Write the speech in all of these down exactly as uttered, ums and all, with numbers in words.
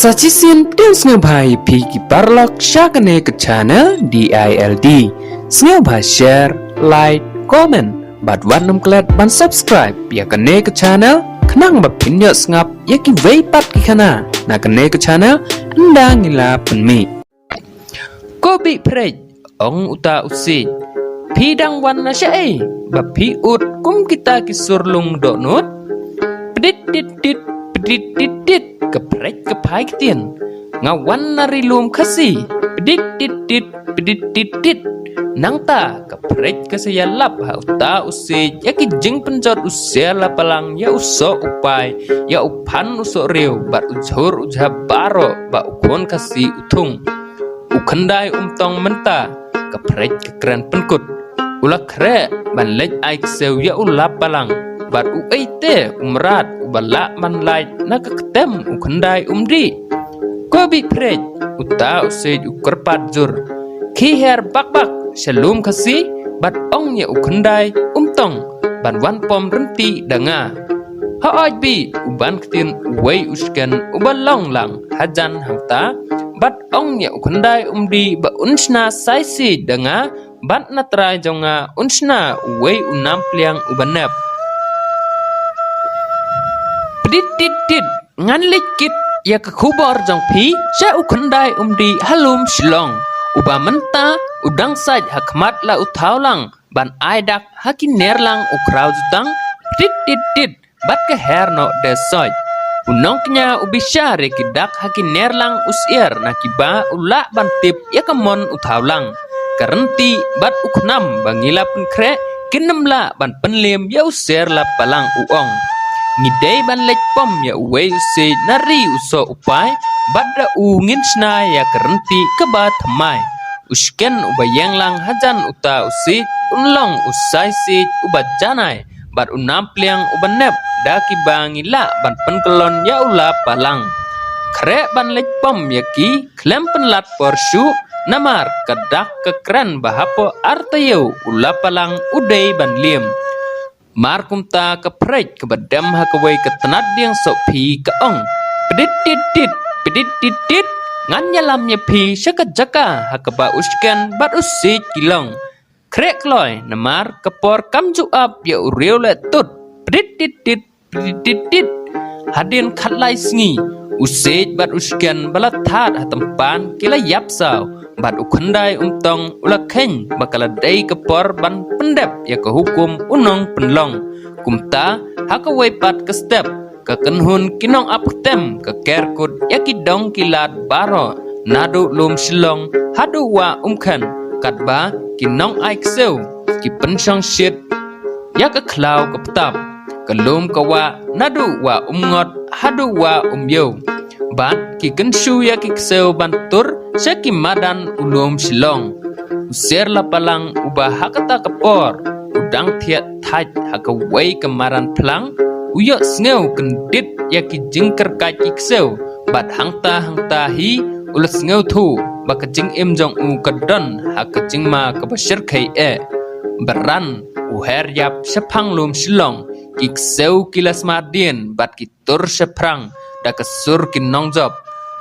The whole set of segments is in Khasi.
Sa shisien pdiang sngewbha ïa phi ki paralok sha kane ka channel D I L D. Sngewbha share, like, comment bad wat nym klet ban subscribe ïa kane ka channel khnang ba phin ïoh sngap ïa kiwei pat ki khana na kane ka channel ynda ngi la pynmih. Ko Bih Phrek, ong uta u siej, phi dang wan na shaei ba phi ud kum kita ki surlung dohnud? Pdit dit dit, pdit dit dit, ka phrek ka phai ktien. Nga wan na ri lum Khasi. Pdit dit dit, pdit dit dit. Nangta ka phrek ka sa ïalap ha uta u siej ïa ki jingpynjot u Sier Lapalang, ïa u soh u pai, ïa u phan u soh riew bad u jhur u jhap baroh ba u khun Khasi u thung. U khyndai um tong mynta, ka phrek ka kren pynkut. U la khreh ban leit ai ksew ïa u Lapalang bad u eite u mrad uba lah ban lait na ka ktem u khyndai um dih. Ko Bih Phrek, uta u siej u kyrpad jur. Khie her bak bak sha lum Khasi bad ong ïa u khyndai um tong ban wan pom rynti da nga. Hooid Bih, u ban ktien uwei u shken uba long lang hajan hangta bad ong ïa u khyndai um dih ba un shna sai siej da nga bad na trai jong nga un shna uwei u nam pliang uba nep. Pdit dit dit, ngan leit kit ïa ka khubor jong phi sha u khyndai um dih ha lum Shillong, uba mynta u dang sait ha khmat la u Thawlang ban ai dak ha ki nerlang u khraw jutang. Pdit dit dit, bad ka her noh de soit. U nongkñia u bishar ïa ki dak ha ki nerlang u syier na kiba u lah ban tip ïa ka mon u Thawlang. Ka rynti bad u khnam ba ngi la pynkhreh kin ym lah ban pynliem ïa u Sier Lapalang, u ong. Ngi dei ban leit pom ïa uwei u siej na ri u soh u pai bad da u ngin shna ïa ka rynti kaba thymmai. U shken uba ïeng lang hajan uta u siej un long u sai siej uba janai bad u nam pliang uba nep da kiba ngi lah ban pynkyllon ïa u Lapalang. Khreh ban leit pom ïa ki khlem pynlait por shuh, namar ka dak ka kren ba hapoh ar taïew u Lapalang u dei ban liem. Mar kumta ka phrek kaba dem ha kawei ka tnat dieng sohphi ka ong, pdit dit dit, pdit dit dit, ngan ïalam ïa phi sha ka jaka ha kaba u shken bad u siej ki long. Khreh kloi, namar ka por kam ju ap ïa u riew leh tut. Pdit dit dit, pdit dit dit. Hadien khatlai sngi, u siej bad u shken ba la thad ha tympan ki la ïap saw, bad u khyndai um tong u la kheiñ ba ka la dei ka por ban pyndep ïa ka hukum u nongpynlong. Kumta, ha kawei pat ka step, ka kynhun ki nongap ktem ka ker kut ïa ki dong ki lad baroh, naduh lum Shillong haduh wah Umkhen, katba ki nongai ksew ki pynshong shit ïa ka khlaw ka btap, ka lum ka wah, naduh wah Umngot haduh wah Umïew. Bad ki kynshu ïa ki ksew ban tur sha ki madan u lum Shillong. U Sier Lapalang uba ha kata ka por u dang thiah thait ha kawei ka madan phlang, u ïohsngew kyndit ïa ki jingkyrkait ki ksew, bad hangta hangta hi u la sngewthuh ba ka jingim jong u ka don ha ka jingma kaba shyrkhei eh. Baran u her ïap shaphang lum Shillong, ki ksew ki la sma dien bad ki tur shaphrang da ka sur ki nongjop.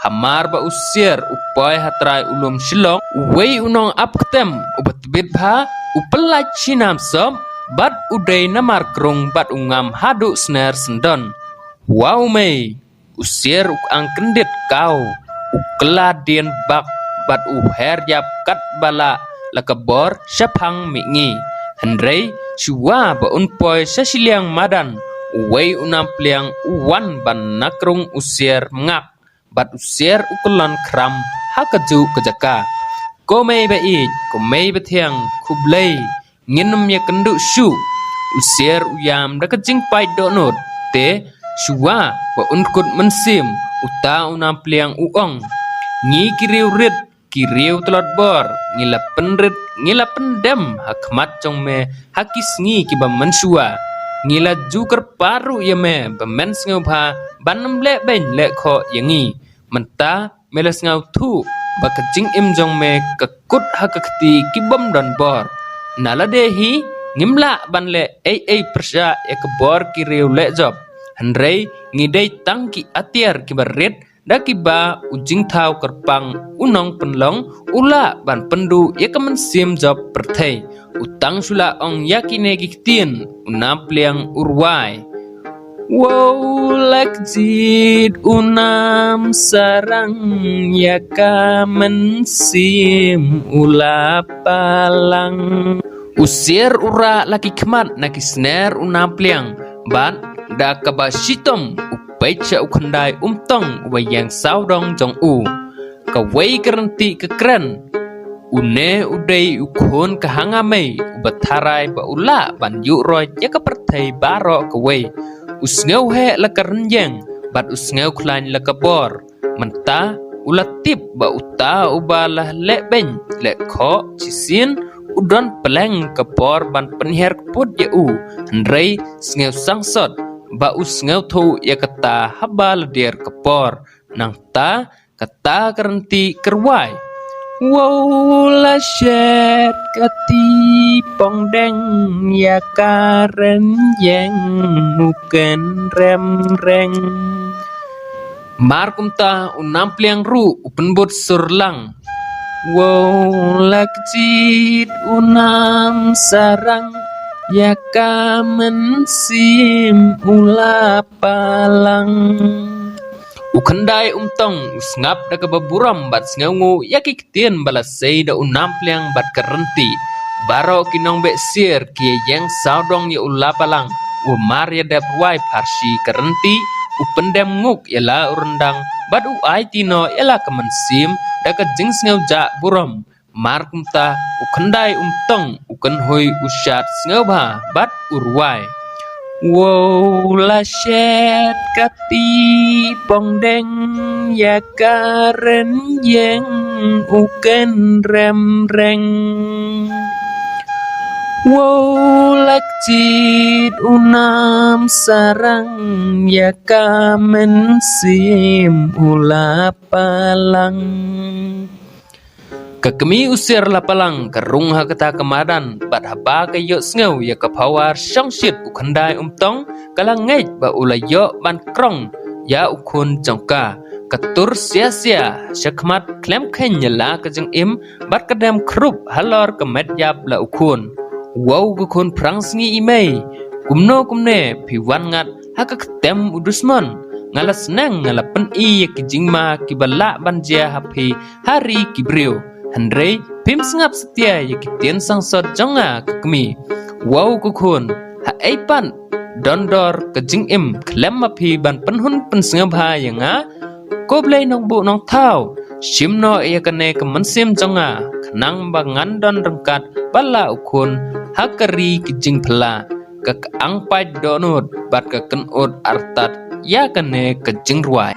Hamar ba u Sier u poi ha trai u lum Shillong, uwei u nongap ktem uba tbit bha u pyllait shi nam sop, bad u dei namar krung bad u ngam haduh sner syndon. Wow mei, u Sier u kyang kyndit kaw, u kylla dien bak bad u her ïap katba lah la ka bor shaphang mihngi. Hynrei shuwa ba un poi sha shiliang madan, uwei u nam pliang u wan ban na krung u Sier mngak, bad u Sier u kyllon khram ha kajuh ka jaka. Ko mei ba ïeit, ko mei ba thiang, khublei, ngin ym ïakynduh shuh. U Sier u ïam da ka jingpait dohnud, te shuwa ba un kut mynsiem, uta u nam pliang u ong, ngi ki riew rit, ki riew tlot bor, ngi la pynrit, ngi la pyndem ha khmat jong me ha ki sngi kiba mynshuwa. Ngi la ju kyrpad ruh ïa me ba men sngewbha ban ym leh beiñ leh khoh ïa ngi. Mynta me la sngewthuh ba ka jingim jong me ka kut ha ka kti ki bym don bor. Na lade hi ngim lah ban leh ei ei pyrshah ïa ka bor ki riew leh jop. Hynrei ngi dei tang ki atiar kiba rit da kiba u jingthaw kyrpang u nongpynlong u lah ban pynduh ïa ka mynsiem jop pyrthei. U tang shu la ong ïa kine ki ktien u Nampliang u rwai. Wow, la kjit u Namsarang ïa ka mynsiem u la palang. U sier u rah la ki khmat na ki sner u Nampliang bad da kaba shitom u peit sha u Khyndai Umtong uba ïeng sawdong jong u. Kawei ka rynti ka kren. Une u dei u khun ka hanga mei uba tharai ba u lah ban ïuh roit ïa ka pyrthei baroh kawei. U sngew heh la ka rynïeng bad u sngew khlaiñ la ka bor. Mynta u la tip ba uta uba la leh beiñ leh khoh shisien u don pleng ka por ban pynhiar kput ïa u. Hynrei sngew sangsot ba u sngewthuh ïa kata haba la dier ka por. Nangta kata ka rynti ka rwai. Wow, la shet ka ti pong deng ïa ka rynïeng u kynrem reng. Mar kumta u Nampliang ruh u pynbud sur lang. Wow, la kjit u Namsarang ïa ka mynsiem u la palang. U Khyndai Umtong u sngap da kaba burom bad sngewnguh ïa ki ktien ba la sei da u Nampliang bad ka rynti. Baroh ki nongbeh sier ki ïeng sawdong ïa u la palang. U mar ïa dep rwai pharshi ka rynti, u pyndem nguk ïa la u ryndang bad u aiti noh ïa la ka mynsiem da ka jingsngew jah burom. Mar kumta u Khyndai Umtong u kynhoi u shad sngewbha bad u rwai. Wow, la shet ka ti pong deng ïa ka rynïeng u kynrem reng. Wow, la kjit u Namsarang ïa ka mynsiem u la palang. Ka kmie u sier la palang ka rung ha kata ka madan bad haba ka ïohsngew ïa ka power shongshit u Khyndai Umtong ka la ngeit ba u la ïoh ban krong ïa u khun jong ka. Ka tur sia sia sha khmat khlem kheiñ ïa la ka jingim bad ka dem khrup halor ka met ïap la u khun. Wow ka khun phrang sngi i mei, kumno kumne phi wan ngat ha ka ktem u dusmon? Nga la sneng nga la pyni ïa ki jingma kiba lah ban jia ha phi ha ri ki briew. Hynrei phim sngap satia ïa ki ktien sangsot jong nga ka kmie. Wow ka khun, ha ei pat don dor ka jingim khlem ma phi ban pynhun pynsngewbha ïa nga? Ko Blei Nongbuh Nongthaw, shim noh ïa kane ka mynsiem jong nga khnang ba ngan don ryngkat bad la u khun ha ka ri ki jingphylla. Ka kyang pait dohnud bad ka kynut artat ïa kane ka jingrwai.